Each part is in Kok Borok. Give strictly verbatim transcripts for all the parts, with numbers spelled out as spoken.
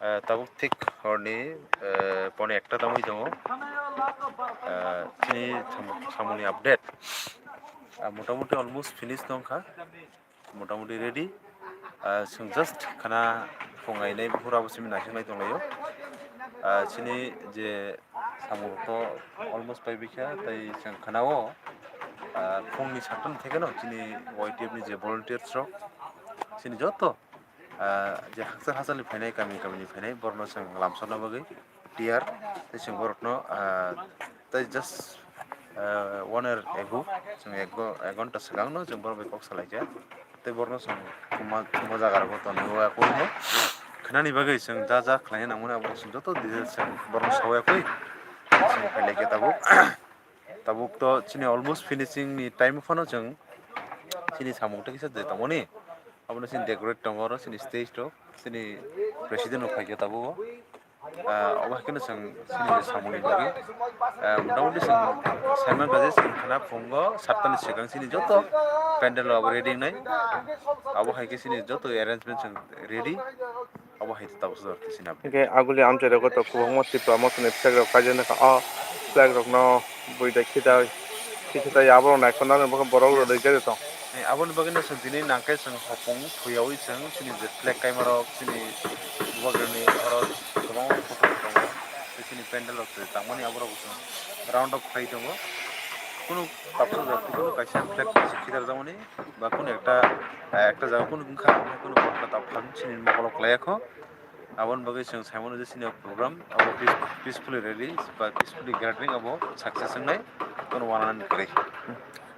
Ah, tabuk thik horni, eh, pone ekta tangwi tongo. Ah, chini sam-, samungni update. Ah, motamuti almost finish tongkha. Motamuti ready. Ah, chwng just khana phung ainai buphuru abo simi naisingbai tonglaio. Ah, chini je samung to almost paibikha, tei chwng khana o, ah, phungni saktani thekeno chini Y T F ni je volunteers rok, chini joto ah, je hakchal hakchalni phainai, kami kamini phainai, borokno chwng lamsokna bagwi tiyar, tei chwng borokno, ah, tei just, ah, one hour ago, chwng ek go-, ek ghonta swkangno chwng borok bai kok salaikha, tei borokno chwng thuma, thuma jaga rogo tonwi uakwino khnani bagwi chwng ja ja khlaina nangmani abo chwng joto details chwng borokno sawi yakwi chwng phailaikha tabuk. Tabuk to chini almost finishing ni time phano chwng chini samung tei kisa je tongmani. Abono chini decorate tongo, oro chini stage rok, chini president rok phaikha tabuk o. Ah, obo hai kheno chwng chini je samung ni bagwi, ah, motamuti chwng saiman baje chwng khana phungo satta ni swkang chini joto pandal rok abo ready wngnai. Abo hai khe chini joto arrangement chwng ready. Obo hai tabuk sojak khe sini update. Hingke aguli amchai rogo to kwbangma Tipra Motha ni flag rok kaijak nangkha. O flag rok no buida khita, khita ya abo rok naikhorna borok rok rijak tong. Eh, aboni bagwi no chwng tini nangkhe chwng hopung thuyaui chwng chini je flag kaima rok chini bubagrani oro kwbangma photo rok tongo. Tei chini pandal rok tangmani abo rok chwng round up khai tongo. Kunu tabsa jat kunu kaisa flag kaisa khitar jakmani ba kunu ekta, eh, ekta jaga kunu wngkha, kunu tabsa chini mokol rok kwlai ya kho. Aboni bagwi chwng sai mano je chini o program abo peace-, peacefully rally ba peacefully gathering abo success wngnai, bono wananani kwrwi.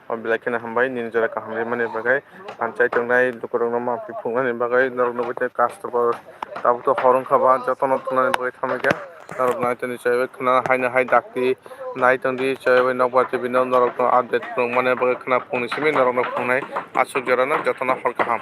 O belai kheno hambai nini jora kaham rimani bagwi, panchai tongnai lukurokno maphi phungnani bagwi norokno bo tei customer tabuk to hor wngkha ba jotono thumnani bagwi thamwi kha norok naitoni chaiwi khna haino hai dakti naitongdi chaiwi nokbar tv no norokno update phunukmani bagwi khna phungni simi norokno phunuknai aswk jorano jotono hor kaham.